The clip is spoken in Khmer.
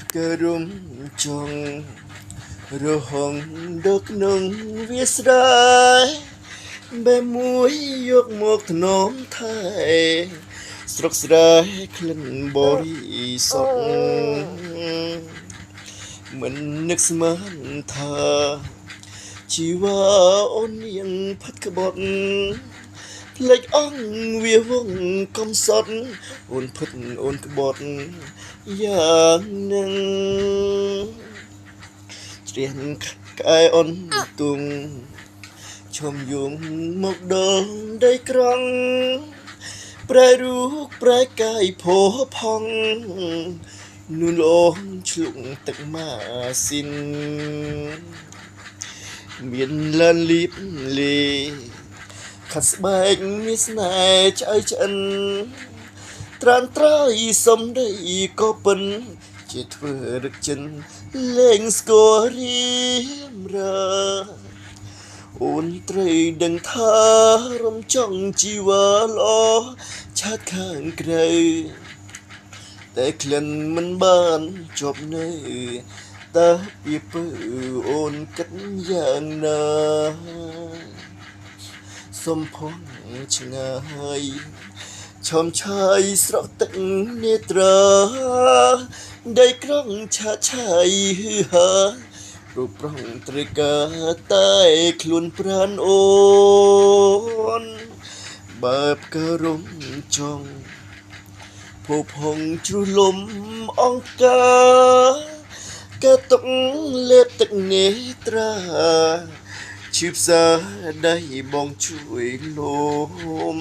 ផ្ការុំចង់រហងដល់ក្នុងវាស្រែបែមួយយកមកធ្នមថែស្រុកស្រែក្លិនបរិសុទ្ធមិននឹកស្មានថាជីវ៉ាអូននាងផាត់ក្បត់ ភ្លេចអង្គវាវងកំសត់អូនផិតអូនក្បត់យ៉ាងនឹងជ្រះក្អែអូនទុងឈុំយងមកដល់ដីក្រងប្រែរូបប្រែកាយផោផង់នួនល្អងឆ្លុងទឹកម៉ាស៊ីនមានលានលៀបលី ខាត់ស្បែកមានស្នេហ៍ឆ្អៅឆ្អិនត្រានត្រើយសំដីក៏ពិនជាធ្វើរឹកចិនលេងស្គាល់រៀមរើអូនត្រូវដឹងថារំចង់ជីវ៉ាល្អឆាតខាងក្រៅតែក្លិនមិនបានជាប់នៅតើពីពើអូនគិតយ៉ាងណា សំផងឆ្ងាយឆំឆាយស្រក់ទឹកនេត្រាដីក្រងឆាឆាយហឺហារូបប្រងត្រីកាតែខ្លួនប្រានអូនបើផ្ការំចង់ភពហងជ្រុះលំអង្ការកាទុកលេបទឹកនេត្រា ឈឺផ្សាដៃបងជួយលំ